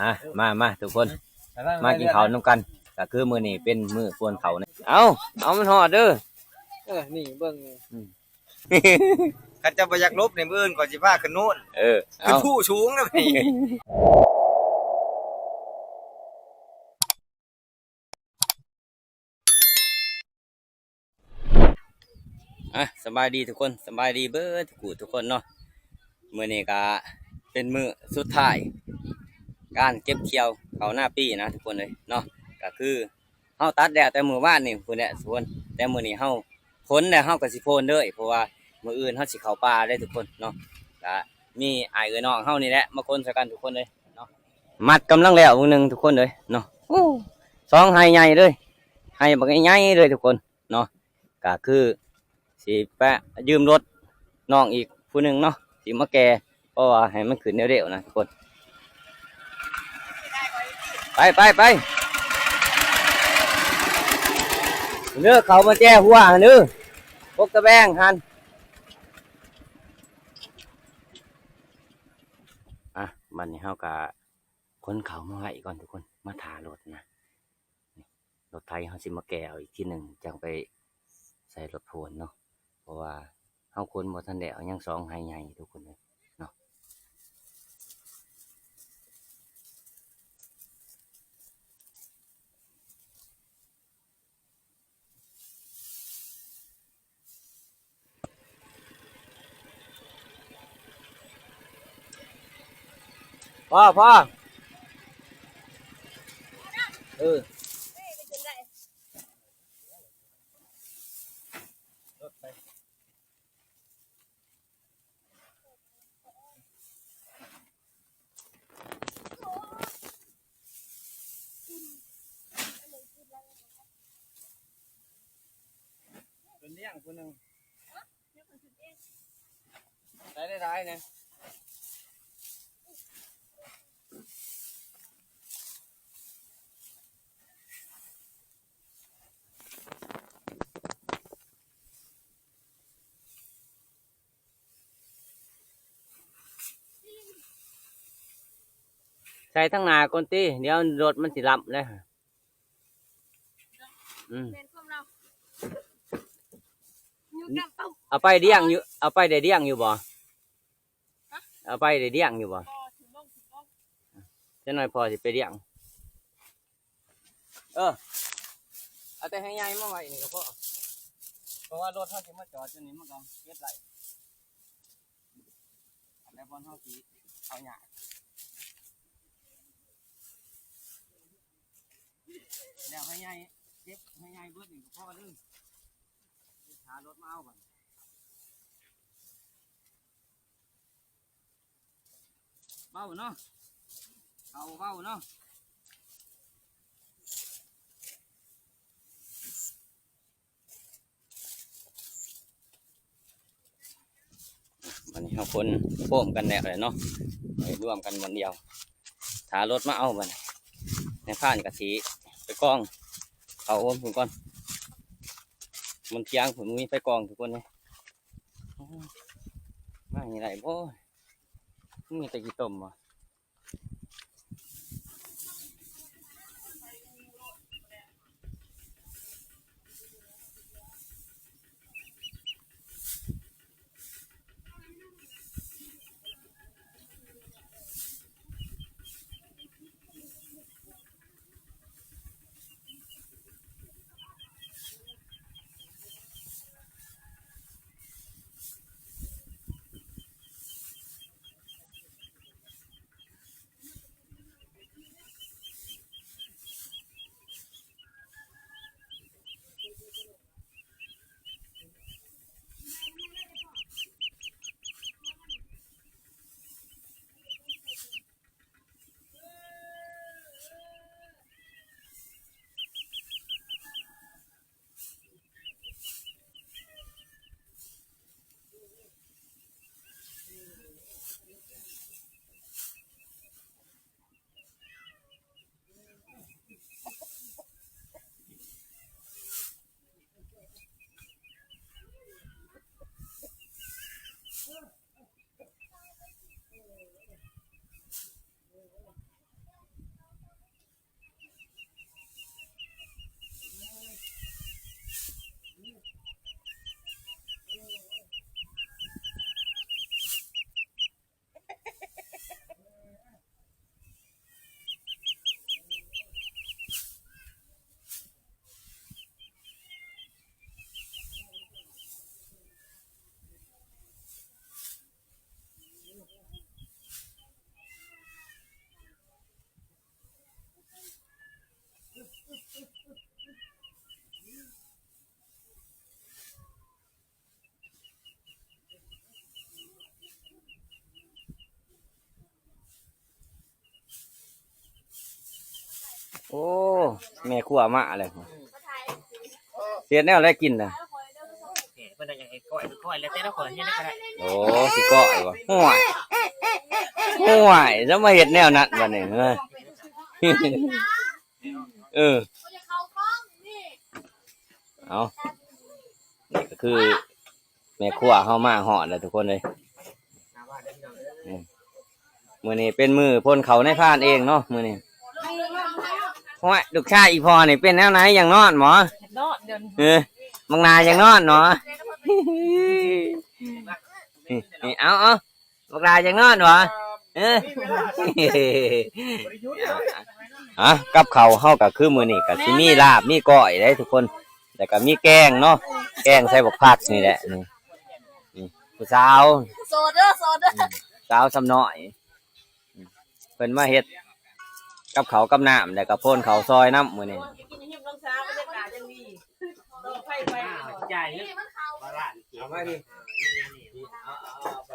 ອ່ະ ມາ ມາທຸກຄົນ ມາກິນເຂົ້ານຳກັນ. ກະຄືມື້ນີ້ເປັນມື້ປ່ວນເຂົ້ານະ. ເອົາ ເອົາມັນຮອດເດີ. ເອີ ນີ້ເບິ່ງນີ້ ອືມ ຄັນເຈົ້າບໍ່ຢາກຫຼົບນີ້ ມື້ອື່ນຂ້ອຍຊິພາຂຶ້ນໂນ້ນ. ເອີ ຂຶ້ນພູສູງນະນີ້. ອ່ະ ສະບາຍດີທຸກຄົນ ສະບາຍດີເບິດທຸກຜູ້ທຸກຄົນເນາະ. ມື້ນີ້ກະເປັນມື້ສຸດທ້າຍການເກັບກ່ຽວເຂົ້ານາປີນະທຸກຄົນເອີຍເນາະ. ກະຄືເຮົາຕັດແລ້ວແຕ່ມື້ວານນີ້ພຸ້ນແຫຼະທຸກຄົນ ແຕ່ມື້ນີ້ເຮົາຂົນແລ້ວເຮົາກະຊິໂພນເລີຍ ເພາະວ່າມື້ອື່ນເຮົາຊິເຂົ້າປ່າເດ້ທຸກຄົນເນາະ. ກະມີອ້າຍເອື້ອຍນ້ອງເຮົານີ້ແຫຼະມາຂົນຊ່ອຍກັນທຸກຄົນເອີຍເນາະ. ມັດກຳລັງແລ້ວບາດໜຶ່ງທຸກຄົນເອີຍເນາະ. ໂອ້ ສອງໄຮ່ໃຫຍ່ເລີຍ ໄຮ່ບັກໃຫຍ່ເລີຍທຸກຄົນເນາະ. ກະຄືຊິໄປຢືມລົດນ້ອງອີກຜູ້ໜຶ່ງເນາະ ຊິມາແກ່ ເພາະວ່າໃຫ້ມັນຂຶ້ນເລັວໆນະທຸກຄົນ. ໄປ ໄປ ໄປເດີ ເຂົ້າມາແຈຫົວຫັ້ນເດີ ປົກຕະແບງຫັ້ນ. ອ່ະ ບັດນີ້ເຮົາກະ ຂົນເຂົ້າມາໄວ້ກ່ອນທຸກຄົນ ມາຖ້າລົດນະ. ນີ້ ລົດໄຖເຮົາຊິມາແກ່ເອົາອີກທີໜຶ່ງ ຈັ່ງໄປໃສ່ລົດໂພນເນາະ ເພາະວ່າເຮົາຂົນບໍ່ທັນແລ້ວ ຍັງສອງໄຮ່ໃຫຍ່ທຸກຄົນເອີຍເນາະ. ພໍ ພໍ ເອີ ລົດໄປ. ເປັນລ້ຽງຜູ້ໜຶ່ງ ໄດ້ຫຼາຍໆນະ. ໃສ່ທາງໜ້າກ່ອນຕິ ດຽວລົດມັນຊິລ້ຳເດ້. ອືມ ແມ່ນຄວາມລາວ ຢູ່ນຳເອົາ ເອົາໄປລ້ຽງຢູ່ ເອົາໄປໄດ້ລ້ຽງຢູ່ບໍ່? ຮະ? ເອົາໄປໄດ້ລ້ຽງຢູ່ບໍ່? ບໍ່ ຖິ້ມລົງ ຖິ້ມລົງ ຈັກໜ້ອຍພໍ່ຊິໄປລ້ຽງ. ເອີ ເອົາແຕ່ໄຮໃຫຍ່ມາໄວ້ນີ້ກໍພໍ ເພາະວ່າລົດເຮົາຊິມາຈອດຢູ່ນີ້ ມັນກໍເກັບໄດ້ ແຕ່ບ່ອນເຮົາຊິເອົາຫຍ້າ ແລ້ວໄຮໃຫຍ່ ເກັບໄຮໃຫຍ່ເບິດນີ້ກໍພໍເດີ ຖ້າລົດມາເອົາບັດ. ເບົາເນາະ ເຂົ້າເບົາເນາະ. ບັດນີ້ເຮົາຂົນໂຮມກັນແລ້ວແຫຼະເນາະ ໄປລວມກັນບ່ອນດຽວ ຖ້າລົດມາເອົາບັດນີ້ ນາຍພານກໍຊິໄປກອງເຂົ້າໂຮມພຸ້ນກ່ອນ ມັນທຽງພຸ້ນ ມີໄປກອງທຸກຄົນເລີຍ. ໂອ້ຍ ມານີ້ໄດ້ບໍ່? ມີແຕ່ຂີ້ຕົມບໍ່? ໂອ້ ແມ່ຄົວມາແລ້ວ ຊິເຮັດແນວໃດກິນນະ? ເພິ່ນວ່າຢາກເຮັດກ້ອຍ ກ້ອຍ ແລ້ວແຕ່ລະຄົນເຮັດໄດ້ກໍໄດ້. ໂອ້ ຊິກ້ອຍບໍ່? ຫ້ວຍ ຫ້ວຍ ຈະມາເຮັດແນວນັ້ນບັດນີ້ ເອີ ເອີ ເອົາ ນີ້ກໍຄື ແມ່ຄົວເຮົາມາຮອດແລ້ວທຸກຄົນເອີຍ. ອືມ ມື້ນີ້ເປັນມື້ພົນເຂົ້ານາຍພານເອງເນາະ ມື້ນີ້. ໂອ້ຍ ລູກຊາຍອີ່ພໍ່ນີ້ເປັນແນວໃດ ຢາກນອນບໍ? ຢາກນອນດຽວນີ້ ເອີ ບັກຫຼ້າຢາກນອນບໍ? ນີ້ ນີ້ ເອົາ ເອົາ ບັກຫຼ້າຢາກນອນບໍ? ເອີ ອາ ກັບເຂົ້າເຮົາກໍຄືມື້ນີ້ກໍຊິມີລາບ ມີກ້ອຍເດ້ທຸກຄົນ. ແລ້ວກໍມີແກງເນາະ ແກງໃສ່ບັກຜັກນີ້ແຫຼະ. ນີ້ ນີ້ຜູ້ສາວ ໂສດເດີ ໂສດເດີ ອືມ ສາວຊຳນ້ອຍ ອືມ ເພິ່ນມາເຮັດກັບເຂົ້າກັບນ້ຳ ແລ້ວກໍພົນເຂົ້າຊ່ອຍນຳມື້ນີ້. ກິນຢູ່ຮິມນ້ຳຊາ ບັນຍາກາດຢ່າງດີ ຕໍ່ໄຟໄປ ເອົາມາພີ້ ເອົາ ເອົາ ເອົາໄປ.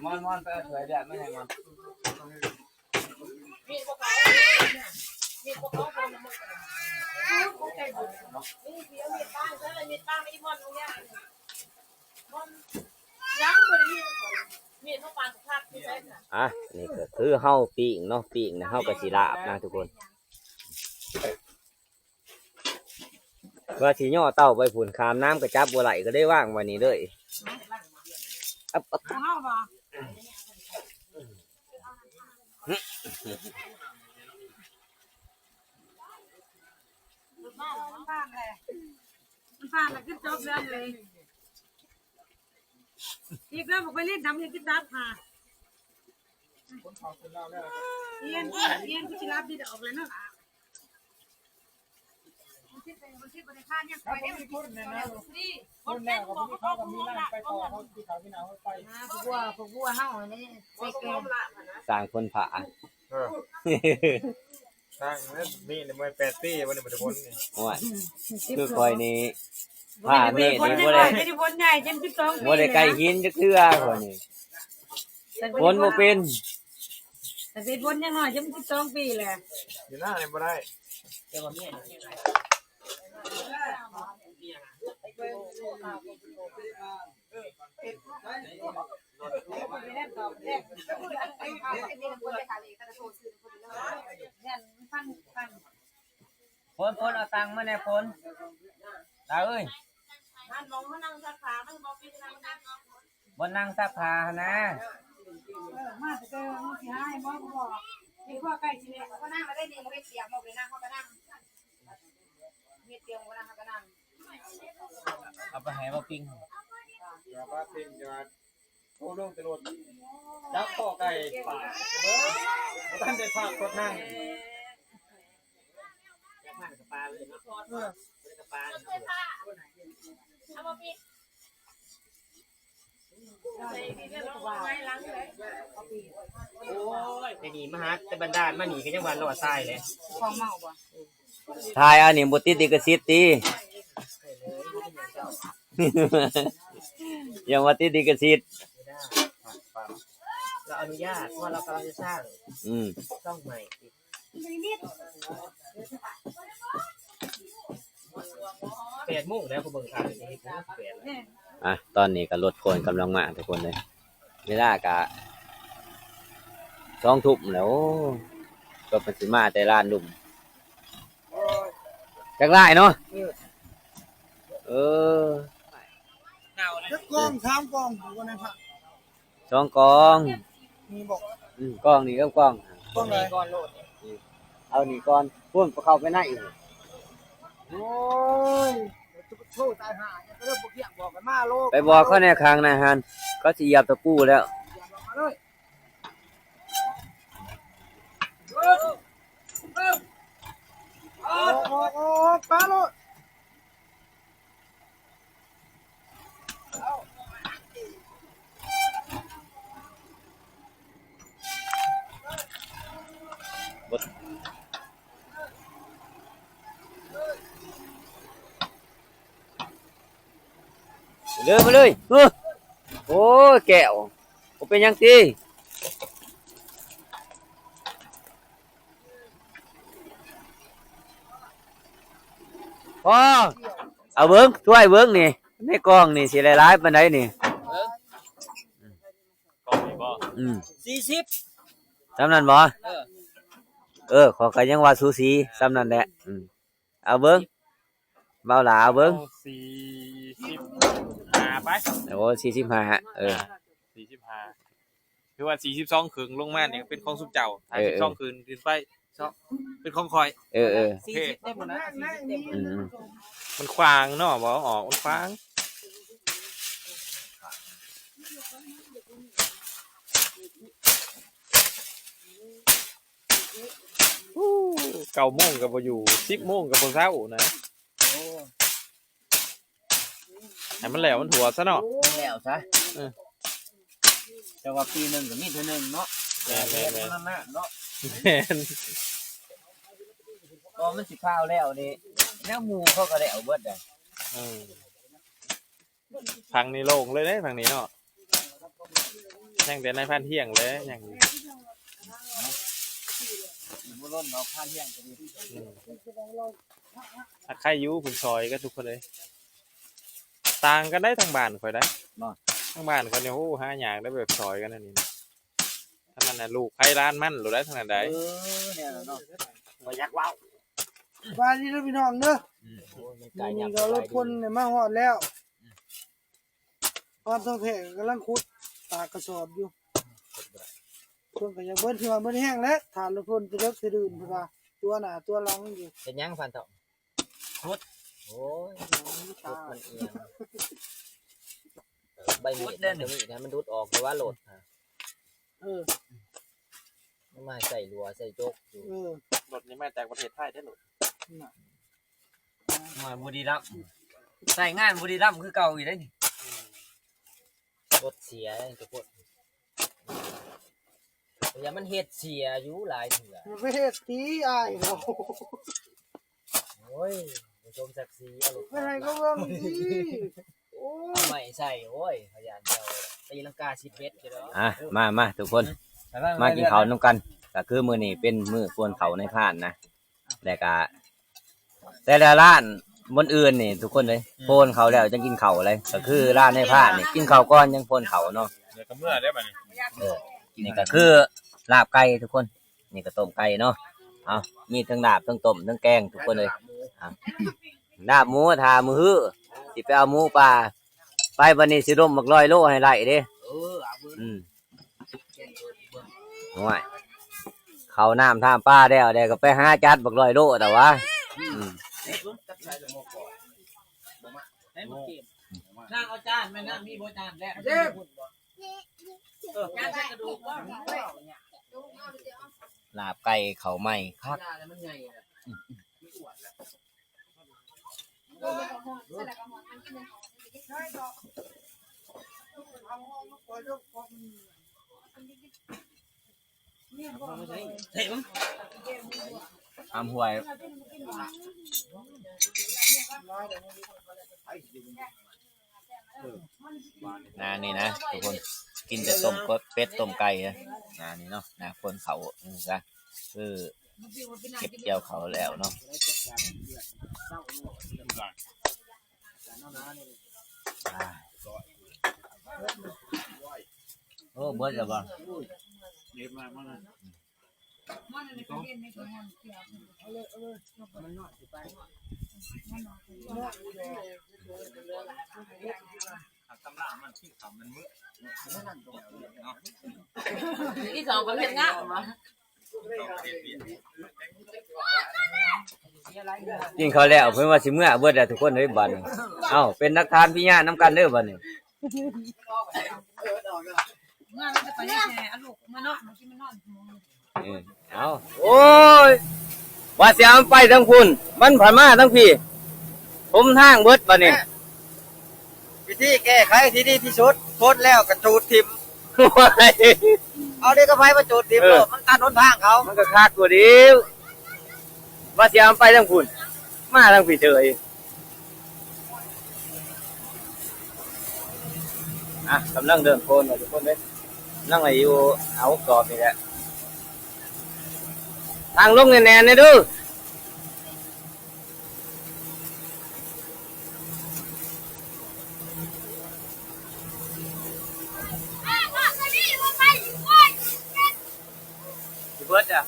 ມອນ ມອນ ໄປເອົາຖ້ວຍເລືອດມາໃຫ້ມອນ. ອາ ນີ້ກໍຄືເຮົາປີ້ງເນາະ ປີ້ງນະ ເຮົາກໍຊິລາບນະທຸກຄົນ. ວ່າຊິຍໍເຕົາໄປພຸ້ນ ຂ້າມນ້ຳກໍຈັບບໍ່ໄດ້ ກໍໄດ້ວາງໄວ້ນີ້ເລີຍ. ອັບ ອັບ ຂອງເຮົາບໍ່? ມັນຜ່ານແລ້ວ ມັນຜ່ານແລ້ວ ຄືຈົບແລ້ວເລີຍ. ອີກແລ້ວບໍ່ຄ່ອຍຫຼິ້ນນຳ ເຮັດກິນຕັບຫາ ຮຽນ ຮຽນຄືຊິລາບດິດອອກແລ້ວເນາະ. ຄົນແມ່ນບໍ່ມີຄົນ ຄົນແມ່ນບໍ່ມີຄົນ ມີນ້ຳໄປຕໍ່ເຂົາ ຊິເຂົາກິນເອົາໄປ ອ່າ ພວກ ພວກເຮົານີ້ໃສ່ແກງ ສ້າງຄົນພາ ເອີ ສ້າງແລ້ວ ມີແຕ່ມວຍແປດປີ ບໍ່ໄດ້ ບໍ່ໄດ້ຜົນນີ້. ໂອ້ຍ ຄືຂ້ອຍນີ້ ພາເມດນີ້ບໍ່ໄດ້ ບໍ່ໄດ້ຜົນໃຫຍ່ ເຈັດສິບສອງປີ ບໍ່ໄດ້ໄກ່ຫີນຈັກເທື່ອຂ້ອຍນີ້ ຜົນບໍ່ເປັນ ແຕ່ສິຜົນຍັງນ້ອຍ ເຈັດສິບສອງປີແຫຼະ ຢູ່ໜ້ານີ້ບໍ່ໄດ້ ແຕ່ວ່າເມຍ ຝົນ ຝົນ ເອົາຕັງມາແດ່ຝົນ ຕາເອີຍ ບ່ອນນັ່ງຊັກຜ້າຫັ້ນນາ ເອີ ມາແຕ່ເກີດ ຊິຫາໃຫ້ໝໍກໍບອກ ໃຫ້ພວກໃກ້ຊິແລ້ວ ກໍນັ່ງມາໄດ້ນີ້ ເຮັດວຽກບໍ່ໄດ້ນັ່ງ ເຮົາກໍນັ່ງ ເຮັດວຽກບໍ່ນັ່ງ ເຮົາກໍນັ່ງ ເອົາໄປໃຫ້ບ່າວປິງ ບ່າວປິງຈະ ໂອ້ ລົງແຕ່ລົດ ຈັບຂໍ້ໄກ່ປາດ ເບິ່ງ ບໍ່ທັນໄດ້ພາກກົດນັ່ງ ຈັບມາກະປາເລີຍເນາະ ເອີ ກະປາເນາະ ເອົາບໍ່ປິດ ໂອ້ຍ ໄອ້ນີ້ມາຫາແຕ່ບັນດານມານີ້ກໍຍັງວ່າລໍຊາຍແຫຼະ ຂອງເມົາບໍ່? ຖ່າຍອັນນີ້ບໍ່ຕິດລິຂະສິດຕິ? ຢ່າວ່າຕິດລິຂະສິດ ລາວອະນຸຍາດ ເພາະວ່າລາວກຳລັງຈະສ້າງ ອືມ ຊ່ອງໃໝ່ ແປດໂມງແລ້ວ ຜູ້ເບິ່ງຂ່າວນີ້ ແປດແລ້ວ ອ່ະ ຕອນນີ້ກໍລົດໂພນກຳລັງມາທຸກຄົນເລີຍ ເວລາກະສອງທຸ່ມແລ້ວ ໂອ້ ລົດເພິ່ນຊິມາແຕ່ລານລຸ່ມ ຈັກຫຼາຍເນາະ ເອີ ເອີ ຈັກກອງ ສາມກອງ ຢູ່ໃນພະ ສອງກອງ ມີບໍ່? ອືມ ກອງນີ້ກັບກອງ ກອງໃດ? ເອົານີ້ກ່ອນ ພຸ້ນ ເຂົ້າໄປໃນອີກ ໂອ້ຍ ໂທຕາຍຫ່າ ໄປບອກເຂົາແດ່ ຂ້າງໜ້າຫັ້ນ ເຂົາຊິຢຽບຕະປູແລ້ວ ອອກ ອອກ ອອກ ປາໂລດ. ເດີມາເລີຍ ເອີ ໂອ້ຍ ແກ້ວ ບໍ່ເປັນຫຍັງຕິ ພໍ ເອົາເບິ່ງ ຖ້ວຍເບິ່ງນີ້ ໃນກ່ອງນີ້ຊິຫຼາຍໆປານໃດນີ້ ກ່ອງນີ້ບໍ່ ອືມ ສີ່ສິບ ສ່ຳນັ້ນບໍ່ ເອີ ເອີ ຂ້ອຍກໍຍັງວ່າສູສີສ່ຳນັ້ນແຫຼະ ອືມ ເອົາເບິ່ງ ເບົາຫຼາເອົາເບິ່ງ ເອົາສີ່ສິບຫ້າໄປ ໂອ້ ສີ່ສິບຫ້າ ເອີ ສີ່ສິບຫ້າ ຄືວ່າສີ່ສິບສອງເຄິ່ງລົງມານີ້ເປັນຂອງຊຸມເຈົ້າ ເອີ ຫ້າສິບສອງເຄິ່ງຂຶ້ນໄປ ເປັນຂອງຂ້ອຍ ເອີ ເອີ ສີ່ສິບໄດ້ບໍ່ນະ ອືມ ມັນຂວາງເນາະ ບໍ່ເອົາອອກ ມັນຂວາງ. ເກົ້າໂມງກໍບໍ່ຢູ່ ສິບໂມງກໍບໍ່ເຊົານະ ໂອ້ ໃຫ້ມັນແລ້ວມັນທົ່ວຊະເນາະ ແລ້ວຊະ ເອີ ແຕ່ວ່າປີໜຶ່ງກໍມີເທື່ອໜຶ່ງເນາະ ແມ່ນໆໆ ແມ່ນເນາະ ແມ່ນ ກໍມັນຊິພາວແລ້ວນີ້ ແນວໝູ່ເຂົາກໍແລ້ວເບິດໄດ໋ ເອີ. ຝັ່ງນີ້ໂລ່ງເລີຍເດ້ ຝັ່ງນີ້ເນາະ ຍັງແຕ່ນາຍພານທ່ຽງແຫຼະ ຍັງ ບໍ່ລົ້ນດອກພານທ່ຽງກໍດີ ອືມ ອາ ໃຄຢູ່ເພິ່ນຊ່ອຍກັນທຸກຄົນເລີຍ ຕ່າງກັນໄດ໋ ທາງບ້ານຂ້ອຍໄດ໋ ທາງບ້ານຂ້ອຍນີ້ ໂອ້ ຫາຍາກໄດ໋ ແບບຊ່ອຍກັນອັນນີ້ ທາງນັ້ນນະ ລູກໃຜຫຼານມັນໂລດໄດ໋ ທາງນັ້ນໄດ໋ ເອີ ແນວນັ້ນເນາະ ບໍ່ຢາກເວົ້າ ສະບາຍດີເດີພີ່ນ້ອງເດີ ອືມ ໂອ້ຍ ມັນກາຍ ນີ້ກໍລົດພົ່ນມາຮອດແລ້ວ ອືມ ຮອດທາງແພກກຳລັງຂຸດປາກກະສອບຢູ່ ເພິ່ນກໍຢາກເບິດ ຄືວ່າເບິດແຮງແຫຼະ ຖ້າລົດພົ່ນແຕ່ເດິກແຕ່ດື່ນ ເພິ່ນວ່າຕົວໜ້າຕົວຫຼັງຢູ່ ເຮັດຫຍັງພັນເຖົ້າ? ຂຸດ ໂອ້ຍ ຂຸດມັນອີ່ຫຍັງ ເອີ ໃບມີດ ຂຸດເດີ ມັນກໍມີດໃຫ້ມັນດຸດອອກ ແຕ່ວ່າລົດ ເອີ ມັນມາໃສ່ລົວໃສ່ຈົກຢູ່ ເອີ ລົດນີ້ມາຈາກປະເທດໄທເດ້ ລົດ ນະ ມາບຸລີລັມ ໃຊ້ງານບຸລີລັມຄືເກົ່າອີກເດ້ນີ້ ລົດເສຍເດ້ທຸກຄົນ ຢ່າມັນເຮັດເສຍຢູ່ຫຼາຍເທື່ອ ຢ່າໄປເຮັດຕິ ອາຍເຂົາ ໂອ້ຍ ບໍ່ສົມສັກສີ ເອົາລົດ ໄປໃຫ້ເຂົາເບິ່ງຕິ ໂອ້ຍ ເອົາໄມ້ໃສ່ ໂອ້ຍ ພະຍານເຈົ້າຕີລັງກາສິບເອັດຢູ່ດອກ ອ່ະ ມາ ມາ ທຸກຄົນ ມາກິນເຂົ້ານຳກັນ ກໍຄືມື້ນີ້ເປັນມື້ໂພນເຂົ້ານາຍພານນະ ແລ້ວກະແຕ່ລະຮ້ານບ່ອນອື່ນນີ້ທຸກຄົນເອີຍ ອືມ ໂພນເຂົ້າແລ້ວຈັ່ງກິນເຂົ້າເລີຍ ກໍຄືຮ້ານນາຍພານນີ້ກິນເຂົ້າກ່ອນຈັ່ງໂພນເຂົ້າເນາະ ແລ້ວກໍເມືອໄດ້ບັດນີ້ ເອີ ນີ້ກໍຄືລາບໄກ່ທຸກຄົນ ນີ້ກໍຕົ້ມໄກ່ເນາະ ເອົາ ມີທັງລາບທັງຕົ້ມທັງແກງທຸກຄົນເອີຍ ເອົາ ລາບໝູຖ້າມື້ຮືຊິໄປເອົາໝູປ່າ ໄປບັດນີ້ຊິດົມບັກຮ້ອຍໂລໃຫ້ໄລ່ເດ້ ເອີ ເອົາເບິ່ງ ອືມ ໂອ້ຍ ເຂົ້ານ້ຳທາມປາແລ້ວ ແລ້ວກໍໄປຫາຈັດບັກຮ້ອຍໂລແຕ່ວ່າ ອືມ ນາງເອົາຈານແມ່ນນາງມີບໍ່ຈານແລ້ວ ເອີ ຈານໃສ່ກະດູກບໍ່ ລາບໄກ່ເຂົ້າໃໝ່ຄັກ ອຳຫ້ວຍ ໜ້ານີ້ນະທຸກຄົນ ກິນແຕ່ຕົ້ມເປັດຕົ້ມໄກ່ນະ ໜ້ານີ້ເນາະ ໜ້າຄົນເຂົ້າ ເອີ ຊະ ເອີ ເກັບກ່ຽວເຂົ້າແລ້ວເນາະ ໂອ້ ເບິດແລ້ວບໍ່? ອີກສອງຄົນເຮັດງານບໍ່? ກິນເຂົ້າແລ້ວເພິ່ນວ່າຊິເມືອເບິດແລ້ວທຸກຄົນເອີຍ ບາດນີ້ ເອົ້າ ເປັນຫຼັກຖານພະຍານນຳກັນເດີບາດນີ້ ເອີ ເອົາ ໂອ້ຍ ວ່າຊິເອົາມັນໄປທາງພຸ້ນ ມັນພັດມາທາງພີ້ ຖົມທາງເບິດບາດນີ້ ວິທີແກ້ໄຂທີ່ດີທີ່ສຸດ ພົດແລ້ວກໍຈູດຖິ້ມ ໂອ້ຍ. ເອົາເດັກກະໄຟມາໂຈດຖິ້ມ ເອີ ໂລດ ມັນຕັດຫົນທາງເຂົາ ມັນກໍຄັກກວ່າເດີ ວ່າຊິເອົາໄປທາງພຸ້ນ ມາທາງພີ້ເສີຍ. ອ່ະ ກຳລັງເລີ່ມໂພນແລ້ວທຸກຄົນເອີຍ ກຳລັງໃຫ້ຢູ່ຫ້າຫົກສອບນີ້ແຫຼະ ທາງລົງແໜ້ນໆແດ່ເດີ. ຊິເບິດອະ.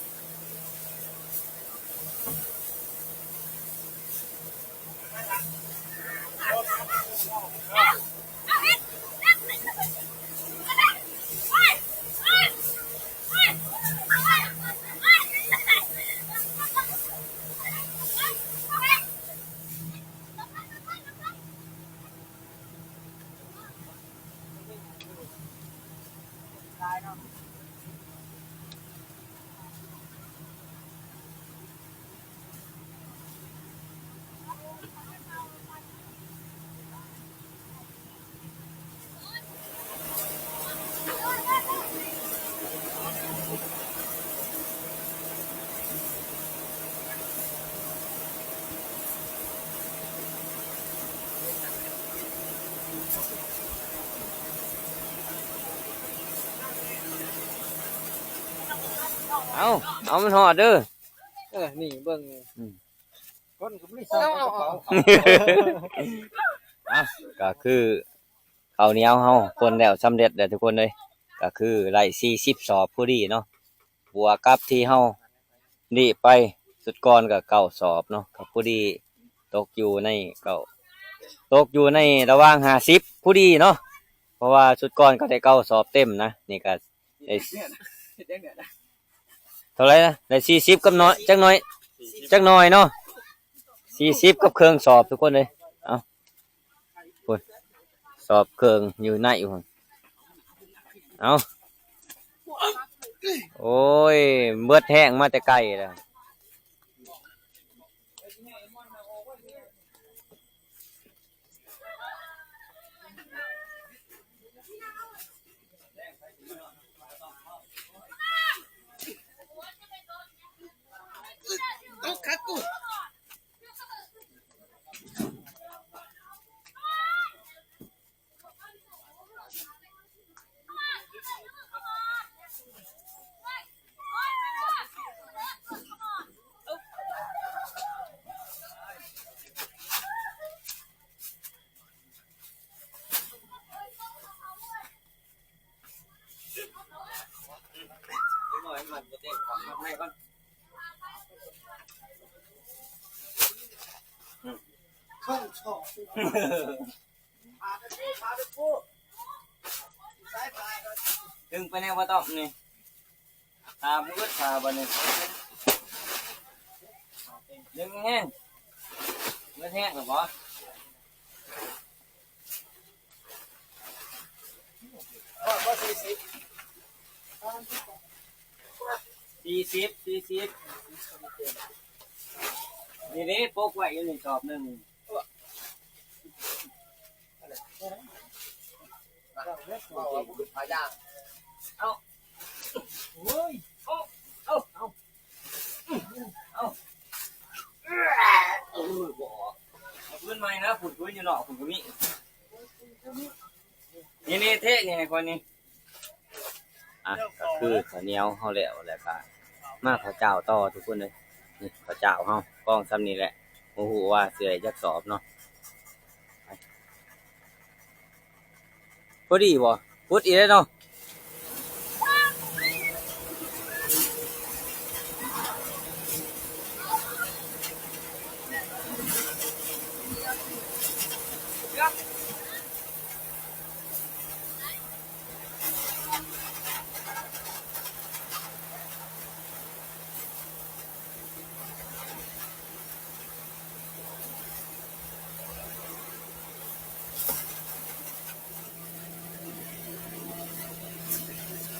ເອົາ ເອົາມັນຮອດເດີ. ເອີ ນີ້ເບິ່ງນີ້ ອືມ ຄົນກໍບໍ່ໄດ້ໃສ່ກະເປົາ. ອ່ະ ກໍຄືເຂົ້າໜຽວເຮົາຄົນແລ້ວສຳເລັດແລ້ວທຸກຄົນເອີຍ ກໍຄືໄດ້ສີ່ສິບສອບພໍດີເນາະ ບວກກັບທີ່ເຮົາລີ້ໄປຊຸດກ່ອນກໍເກົ້າສອບເນາະ ກໍພໍດີຕົກຢູ່ໃນເກົ້າ ຕົກຢູ່ໃນລະຫວ່າງຫ້າສິບພໍດີເນາະ ເພາະວ່າຊຸດກ່ອນກໍໄດ້ເກົ້າສອບເຕັມນະ ນີ້ກໍ ໄດ້ ເທົ່າໃດນະ ໄດ້ສີ່ສິບກັບໜ້ອຍ ຈັກໜ້ອຍ ຈັກໜ້ອຍເນາະ ສີ່ສິບກັບເຄິ່ງສອບທຸກຄົນເອີຍ. ເອົາ ພຸ້ນ ສອບເຄິ່ງຢູ່ໃນພຸ້ນ. ເອົາ ໂອ້ຍ ເບິດແຮງມາແຕ່ໄກແລ້ວ. ເອົາ ຄັກກູ. ດຶງໄປແນວບໍ່ຕ້ອງນີ້ ຕາບໍ່ເບິດຕາບັດນີ້ ດຶງແຮງ ເບິດແຮງແລ້ວບໍ່? ຮອດບໍ່ສີ່ສິບ? ສີ່ສິບ ສີ່ສິບ ນີ້ເດ້ ປົກໄວ້ຢູ່ນີ້ສອບໜຶ່ງ. ເອົາ ໂອ້ຍ ເອົາ ເອົາ ເອົາ ເອົາ ເອົາ ບໍ່ອອກ ເອົາຄືນໃໝ່ນະ ພຸ້ນ ພື້ນຢູ່ນອກພຸ້ນກໍມີ ນີ້ ນີ້ ເທະນີ້ໃຫ້ຂ້ອຍນີ້. ອ່ະ ກໍຄືເຂົ້າໜຽວເຮົາແລ້ວ ແລ້ວກໍມາເຂົ້າຈ້າວຕໍ່ທຸກຄົນເອີຍ. ນີ້ເຂົ້າຈ້າວເຮົາກອງສ່ຳນີ້ແຫຼະ ບໍ່ຮູ້ວ່າຊິໄດ້ຈັກສອບເນາະ. ພໍດີບໍ່? ພຸດອີກແລ້ວເນາະ.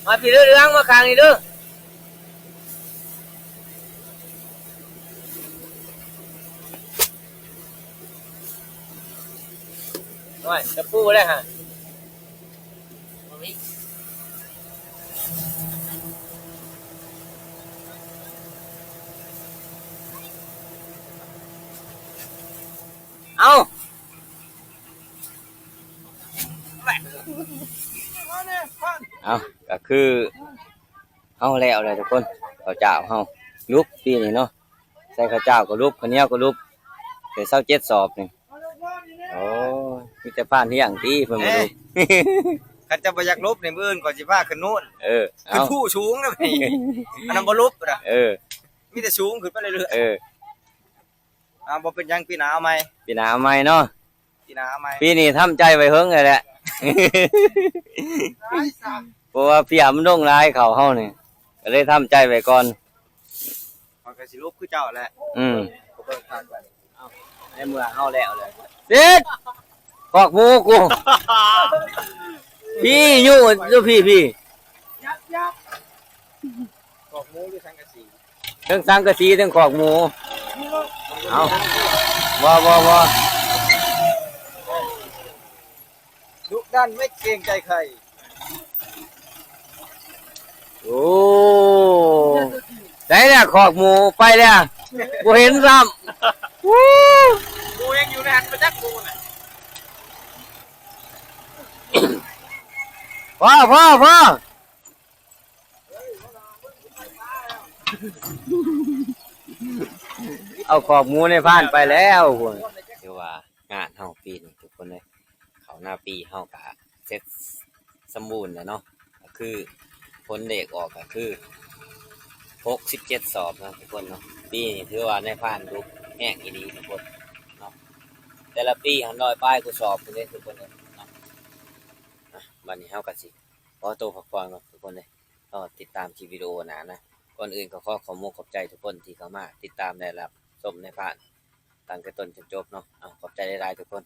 ມາພີ້ເດີ ເຫຼືອງມາຂ້າງນີ້ເດີ. ໂອ້ຍ ຕະປູແລ້ວຫະ ບໍ່ມີ. ຄືເຮົາແລ້ວແຫຼະທຸກຄົນ ເຂົ້າເຈົ້າເຮົາຫຼຸບປີນີ້ເນາະ ໃສ່ເຂົ້າເຈົ້າກໍຫຼຸບ ເຂົ້າໜຽວກໍຫຼຸບ ໄດ້ຊາວເຈັດສອບນີ້. ໂອ້ຍ ມີແຕ່ພານລ້ຽງຕິເພິ່ນບໍ່ຫຼຸບ. ເອີ ຄັນເຈົ້າບໍ່ຢາກຫຼຸບນີ້ ມື້ອື່ນຂ້ອຍຊິພາຂຶ້ນໂນ້ນ ເອີ ຂຶ້ນພູສູງນະ ອັນນັ້ນບໍ່ຫຼຸບນະ ເອີ ມີແຕ່ສູງຂຶ້ນໄປເລື້ອຍໆ ເອີ. ອ່າ ບໍ່ເປັນຫຍັງ ປີໜ້າເອົາໃໝ່ ປີໜ້າເອົາໃໝ່ເນາະ ປີໜ້າເອົາໃໝ່. ປີນີ້ທຳໃຈໄວ້ເຫິງແລ້ວແຫຼະ ເພາະວ່າເພຍມັນລົງຫຼາຍ ເຂົ້າເຮົານີ້ ກໍເລີຍທຳໃຈໄວ້ກ່ອນ. ຂ້ອຍກໍຊິຫຼຸບຄືເຈົ້າແຫຼະ ອືມ ກໍເບິ່ງຄັກແລ້ວ ເອົ້າ ໃນເມື່ອເຮົາແລ້ວແລ້ວ ເສັດ ຄອກໝູກູ ພີ້ ຢູ່ ຢູ່ພີ້ ພີ້ ຄອກໝູຢູ່ສັງກະສີ ເທິງສັງກະສີ ເທິງຄອກໝູ. ເອົ້າ ບໍ່ ບໍ່ ບໍ່ ດຸດັນໄມ່ເກງໃຈໃຄ. ໂອ້ ໃສລະຄອກໝູ ໄປແລ້ວ ບໍ່ເຫັນຊ້ຳ. ຫູ ໝູຍັງຢູ່ໃນຫັ້ນ ບໍ່ຈັກໝູນະ. ພໍ ພໍ ພໍ ເອົາຄອກໝູໃນພານໄປແລ້ວພຸ້ນ. ຖືວ່າງານເຮົາປີນີ້ທຸກຄົນເອີຍ ເຂົ້ານາປີເຮົາກະເສັດສຳບູນແລ້ວເນາະ ກໍຄືຜົນເລກອອກກໍຄືຫົກສິບເຈັດສອບເນາະທຸກຄົນເນາະ. ປີນີ້ຖືວ່ານາຍພານດຸແຮງອີ່ຫຼີທຸກຄົນເນາະ ແຕ່ລະປີຫັ້ນຮ້ອຍປາຍກວ່າສອບພຸ້ນເດ້ທຸກຄົນເອີຍເນາະ. ອ່ະ ບັດນີ້ເຮົາກໍຊິຂໍໂຕພັກຜ່ອນກ່ອນທຸກຄົນເອີຍ ລໍຕິດຕາມຄລິບວິດີໂອໜ້ານະ. ກ່ອນອື່ນກໍຂໍຂອບມຸກຂອບໃຈທຸກຄົນທີ່ເຂົ້າມາຕິດຕາມ ແລະ ຮັບຊົມນາຍພານຕັ້ງແຕ່ຕົ້ນຈົນຈົບເນາະ. ເອົາ ຂອບໃຈຫຼາຍໆທຸກຄົນ.